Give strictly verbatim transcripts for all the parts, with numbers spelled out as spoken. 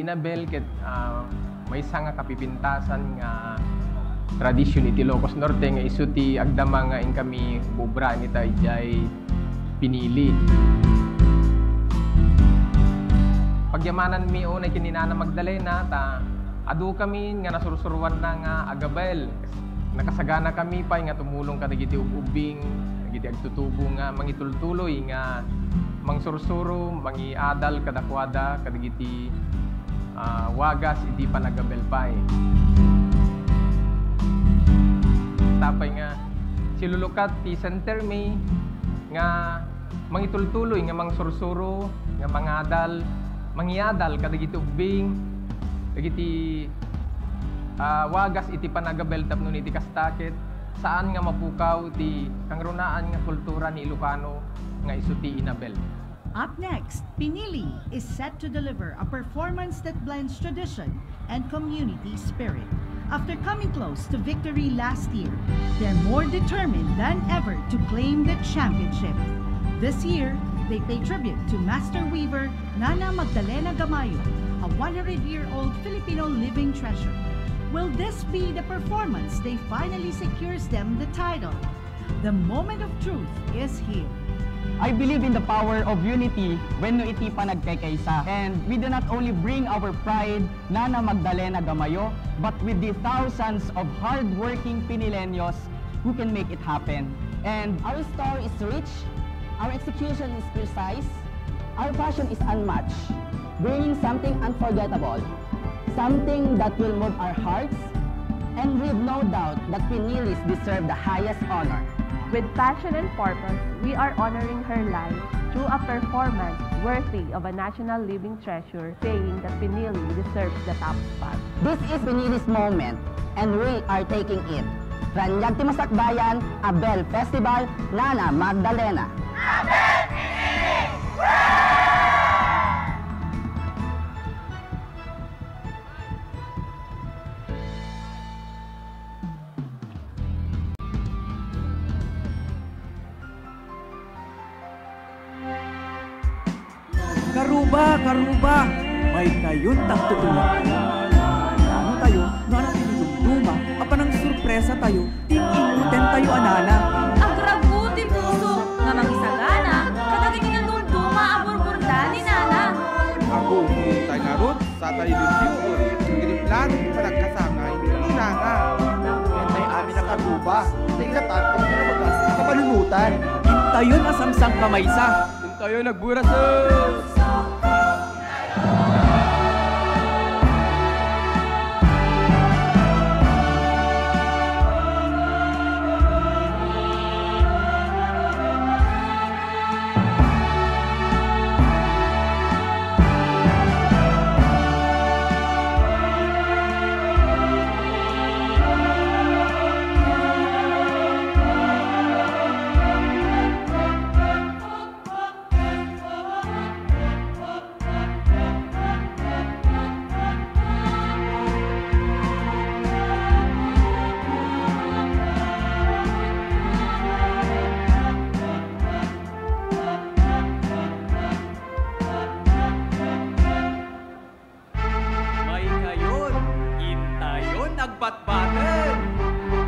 Inabel ket, ah, maysa nga kapipintasan nga tradisyon iti Ilocos Norte nga isu ti agdama nga inkami ubraen ita idiay pinili. Pagyamananmi unay ken ni Nana Magdalena ta adu kami nga nasursuroanna nga agabel. Nakasagana kami pay nga tumulong kadagiti ub-ubbing, dagiti agtutubo nga mangitultuloy nga mangsursuro, mangiadal kadakuada kadagiti, ah, wagas iti panagabel pay. Tapay nga silulukat ti Center Mi nga mangitultuloy nga mangsursuro, nga mangadal, mangiadal kadagiti ubbing, dagiti, ah, wagas iti panagabel tapno iti kasta ket saan nga mapukaw ti kangrunaan nga kultura ni Ilocano nga isu ti inabel. Up next, Pinili is set to deliver a performance that blends tradition and community spirit. After coming close to victory last year, they're more determined than ever to claim the championship. This year, they pay tribute to master weaver Nana Magdalena Gamayo, a one hundred-year-old Filipino living treasure. Will this be the performance they finally secures them the title? The moment of truth is here. I believe in the power of unity wenno iti panagkaykaysa. And we do not only bring our pride, Nana Magdalena Gamayo, but with the thousands of hardworking Pinileños who can make it happen. And our story is rich, our execution is precise, our passion is unmatched, bringing something unforgettable, something that will move our hearts, and leave no doubt that Pinilis deserve the highest honor. With passion and purpose, we are honoring her life through a performance worthy of a national living treasure, saying that Pinili deserves the top spot. This is Pinili's moment, and we are taking it. Ranyag ti Masakbayan, Abel Festival, Nana Magdalena. Karuba, karuba, maykayon ta agtutulak. Nano tayo, no ania ti dumduma a panangsurpresa tayo, ti ingoten tayo a nana. Agraggo ti puso nga mangisagana kadagiti nadumduma a burburda ni nana. Apo, tay ngarud, satay limpio, iti plano ti panagkasangay ni nana. Daytay amin a karuba, dayta ti kinabagas, kapanunotan. Intayon a samsangkamaysa. Intayon agburasem. Maykayon, intayon agbatbaten.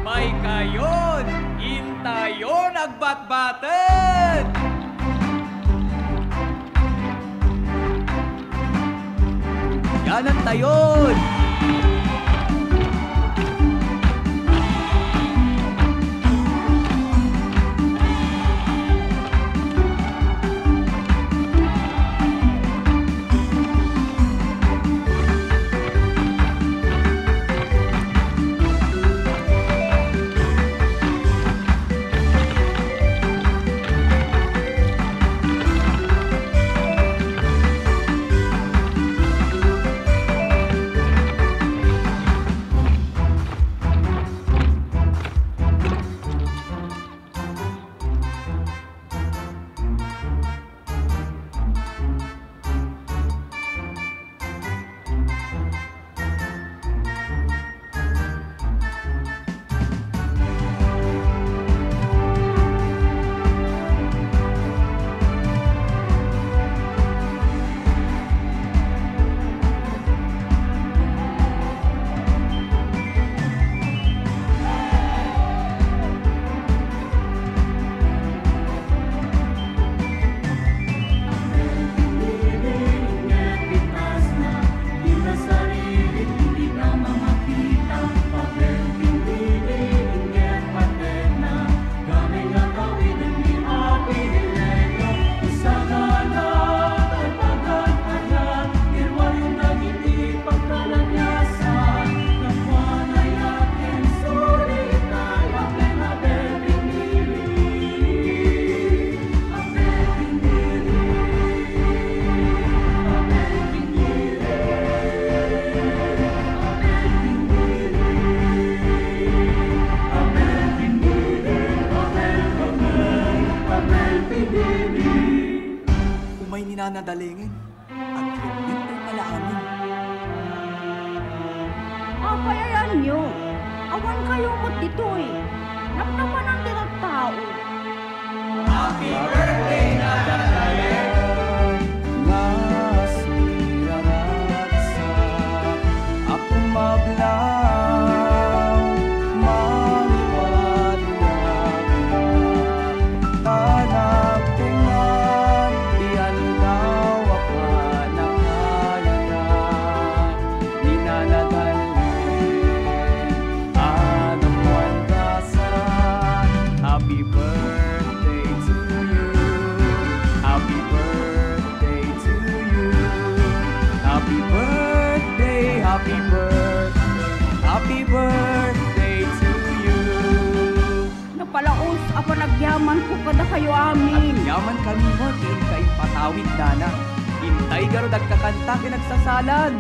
Maykayon, intayon agbatbaten. Yanan tayon. Kayo met ditoy. Napnapanan ti tattao. Nga siraragsak a kumablaw, mangipadulak ta nagtengngan ti aldaw a panakayanak ni Nana Darlene a napuan. Happy birthday to you. Happy birthday to you. Happy birthday, happy birthday, happy birthday to you. Napalaos a panagyamanko kadakayo amin. Agyaman kami met ti inka impatawid, nana. Intay garud agkakanta ken agsasalan.